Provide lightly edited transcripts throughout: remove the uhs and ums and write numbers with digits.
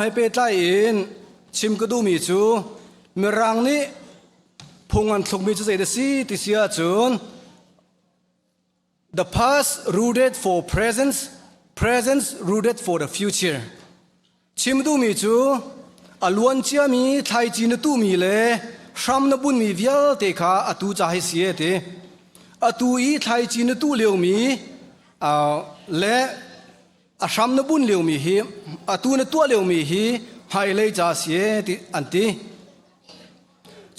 he pehtlai in chim ka duhmi cu Mirang nih phung an thlukmi cu zei a si ti si ahcun the past rooted for present, present rooted for the future. Chim duhmi cu a luan ciami thlaici na tuhmi le hram na bunmi vialte kha atu ca hi si e ti. Atu i thlaici na tuh liomi le a hram na bun liomi hi atu na tuah liomi hi hmailei ca si e ti an ti.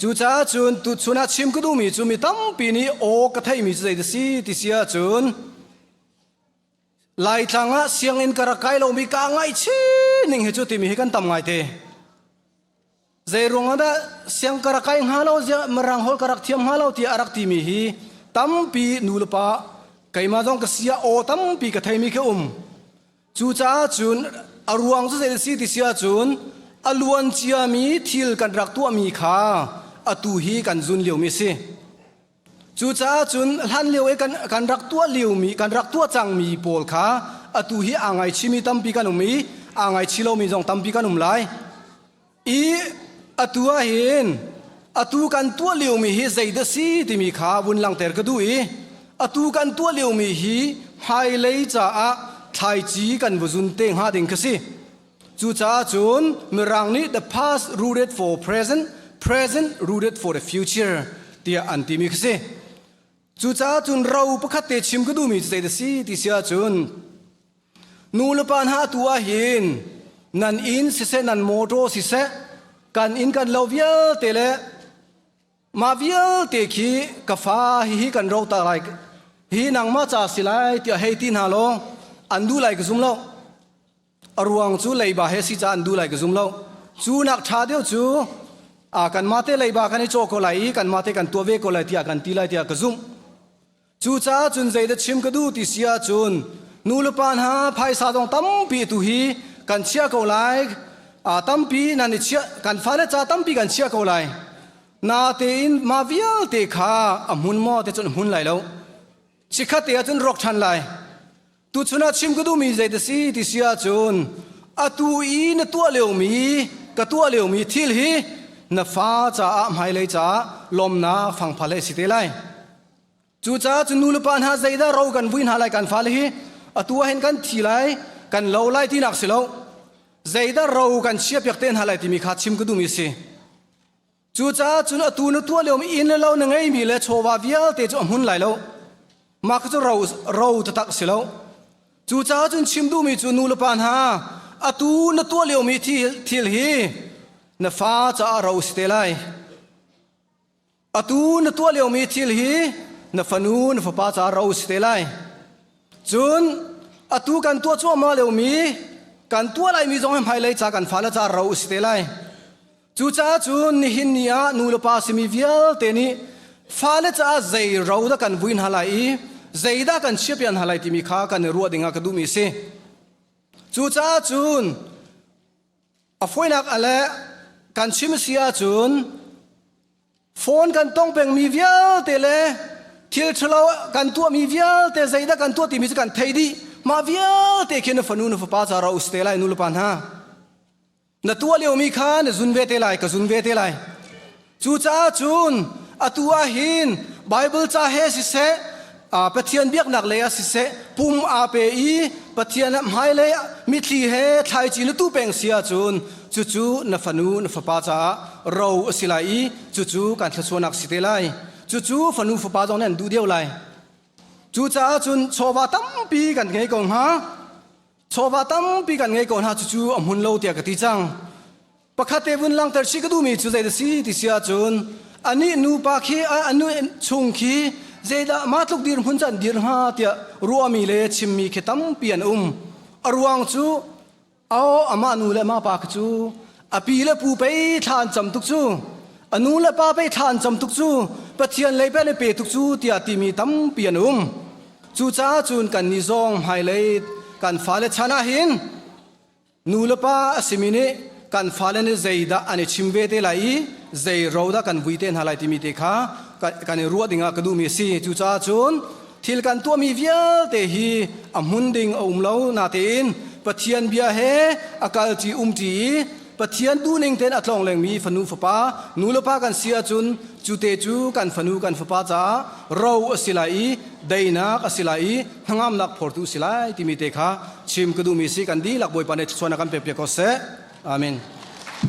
Cucaah cun tuchun ah chim ka duhmi cu mi tampi nih aw ka theihmi cu zei si ti si ahcun Laitlang ah sianginn ka rak kai lomi kaa ngaihchih ning hi cu timi hi kan tam ngaite. Zei ruangah dah siang ka rak kai hnga lo, Mirang holh ka rak thiam hnga lo tiah a rak timi hi tampi nu le pa keimah zong ka sia aw tampi ka theimi khi um. Cucaah cun a ruang cu zei si ti si ahcun a luan ciami thil kan rak tuahmi kha atu hi kan zun liomi a si. Cucaah cun hlan lio i kan rak tuah liomi, kan rak tuah cangmi pawl kha atu hi aa ngaichimi tampi kan um i aa ngaichi lomi zong tampi kan um lai. I atu ah hin atu kan tuah liomi hi zeidah si timi kha vun langhter ka duh i atu kan tuah liomi hi hmailei caah thlaici kan va zun te hnga ding kha si. Cucaah cun Mirang nih the past rooted for present, present rooted for the future tiah an timi khi si. Cucaah cun ro pakhat te chim ka duhmi cu zei dah si ti si ahcun nu le pa hna atu ah hin nan inn siseh nan motor siseh kan inn kan lo vialte le mah vialte khi ka fa hihi kan ro ta lai hi nangmah ca si lai tiah hei ti hna law an duh lai ka zum lo. A ruang cu leiba he si caah an duh lai ka zum lo. Cu nak ṭha deuh cu kanmah te leiba kan i cawh ko lai i kanmah te kan tuah ve ko lai tiah kan ti lai tiah ka zumh. Cucaah cun zeidah chim ka duh ti si ahcun nu le pa hna phaisa zong tampi tu hi kan chiah ko lai. Tampi nan i chiah kan fale ca tampi kan chiah ko lai. Natein mah vialte kha a hmun maw te cun a hmun lai lo. Chikkhat te ahcun rawk ṭhan lai. Tuchun ah chim ka duhmi zei ti si ti si ahcun atu i na tuah liomi ka tuah liomi thil hi na fa caah hmailei caah lawmnak fangphal he si te lai. Cucaah cun nu le pa hna zeidah ro kan vui hna lai kan fale hi atu ah hin kan thi lai kan lo lai tinak si lo zeidah ro kan chiahpiak te hna lai timi kha chim ka duhmi si. Cucaah cun atu na tuah liomi inn le lo na ngeimi le chawva vialte cu a hmun lai lo. Mah kha cu ro, ro taktak si lo. Cucaah cun chim duhmi cu nu le pa hna, atu na tuah liomi thil, thil hi na fa caah ro si te lai. Atu na tuah liomi thil hi na fanu, na fapa caah ro si te lai. Cun atu kan tuah cuahmah liomi, kan tuah laimi zong hi hmailei ca kan fale caah ro si te lai. Cucaah cun nihin ni ah nu le pa simi vialte nih fale caah zei ro dah kan vui hna lai i zeidah kan chiahpiak hna lai timi kha kan i ruah dingah ka duhmi a si. Cucaah cun a fawinak a le kan chim a si ahcun phone kan tong pengmi vialte le thil ṭhalo kan tuahmi vialte zeidah kan tuah timi cu kan thei dih. Mah vialte khi na fanu na fapa ca ro us te lai nu le pa hna. Na tuah liomi kha na zun ve te lai, ka zun ve te lai. Cucaah cun atu ah hin Bible ca he siseh, Pathian biaknak lei ah siseh, pum aa pe i Pathian ah hmailei mitthli he thlaici na tu peng si ahcun cucu na fanu na fapa caah ro a si lai i cucu kan thluachuahnak si te lai. Cucu fanu fapa zong nih an duh deuh lai. Cucaah cun chawva tampi kan ngei ko hnga. Chawva tampi kan ngei ko hna cucu a hmun lo tiah ka ti cang. Pakhat te vun langhter chih ka duhmi cu zei si ti si ahcun anih nupa khi anu chung khi zeidah mah tluk dirhmun cu an dir hnga tiah ruahmi le chimmi khi tampi an um. A ruang cu aw amah nu le amah pa khi cu a pi le pu pei thla an cam tuk cu a nu le pa pei thla an cam tuk cu Pathian lei pe le pe tuk cu tiah timi tampi an um. Cucaah cun kannih zong hmailei kan fale chan ah hin nu le pa a simi nih kan fale nih zeidah an i chim ve te lai i zei ro dah kan vui te hna lai timi te kha kan i ruah dingah ka duhmi a si. Cucaah cun thil kan tuahmi vialte hi a hmun ding a um lo natein Pathian bia he a kalṭi umṭi i Pathian duhning tein a tlong lengmi fanu fapa nu le pa kan si ahcun cu te cu kan fanu kan fapa caah ro a si lai i deinak a si lai i hnangamnak phortu a si lai timi te kha chim ka duhmi si. Kan dihlak Bawipa nih thluachuahnak kan pek piak ko seh. Amen.